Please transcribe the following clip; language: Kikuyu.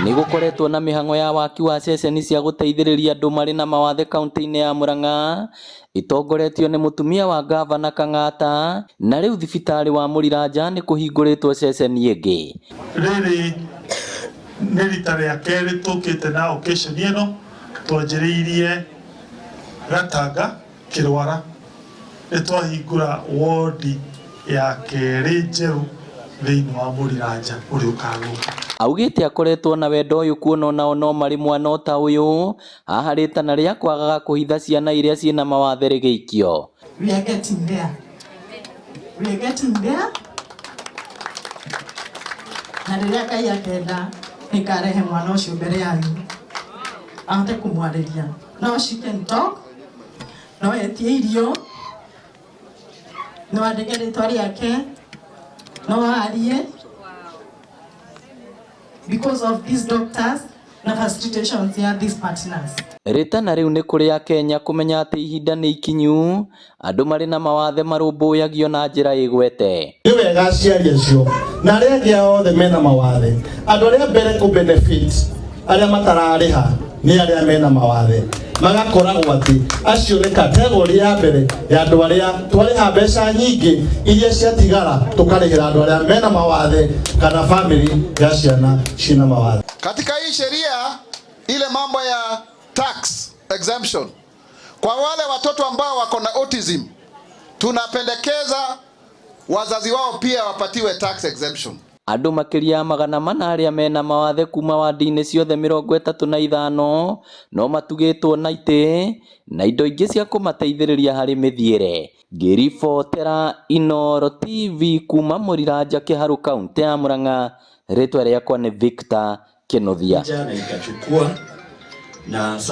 Nĩ gũkoretwo na mĩhang'o ya waki wa ceceni cia gũteithĩrĩria andũ marĩ na mawathe kaunti-inĩ ya Murang'a ĩtongoretio nĩ mũtumia wa ngavana Kang'ata, na rĩu thibitarĩ wa Mũriranja nĩ kũhingũrĩtwo ceceni ĩngĩ. Rĩrĩ nĩ rita rĩa kerĩ tũkĩte na occasion ĩno. Twanjĩrĩirie Gatanga Kĩrwara, nĩ twahingũra wodi ya kerĩ njerũ thĩinĩ wa Mũriranja ũrĩa ũkagũka. Augĩte akoretwo na wendo ũyũ kuona onao no marĩ mwana o ta ũyũ, haha rĩtana rĩa kwagaga kũhitha ciana iria ciĩna mawathe rĩgĩikio. We are getting there. We are getting there. Na rĩrĩa Ngai akenda nĩngarehe mwana ũcio mbere yanyu ahote kũmwarĩria. No she can talk, no etie irio, no andĩke rĩtwa rĩake, no arie because of these doctors na facilitations ya these partners. Rĩtana rĩu nĩ kũrĩ akenya kũmenya atĩ ihinda nĩ ikinyu andũ marĩ na mawathe marũmbũyagio na njĩra ĩgwete. Nĩ wega aciari acio na arĩa angĩ othe mena mawathe, andũ arĩa mbere kũ benefit arĩa matararĩha nĩ arĩa mena mawathe, magakoragwo atĩ acio nĩ category ya mbere ya andũ arĩa twarĩha mbeca nyingĩ iria ciatigara tũkarĩhĩra andũ arĩa mena mawathe kana family ya ciana ciĩna mawathe. Katika hii sheria, ile mambo ya tax exemption kwa wale watoto ambao wako na autism, tunapendekeza wazazi wao pia wapatiwe tax exemption. Andũ makĩria ya 400 arĩa mena mawathe kuma wandi-inĩ ciothe 35 no matugĩtwo na itĩ na indo ingĩ cia kũmateithĩrĩria harĩ mĩthiĩre. Ngĩribotera Inooro TV kuma Mũriranja, Kĩharũ, kaũntĩ ya Murang'a, rĩtwa rĩakwa nĩ Victor Kĩnuthia. Na ikachukua na.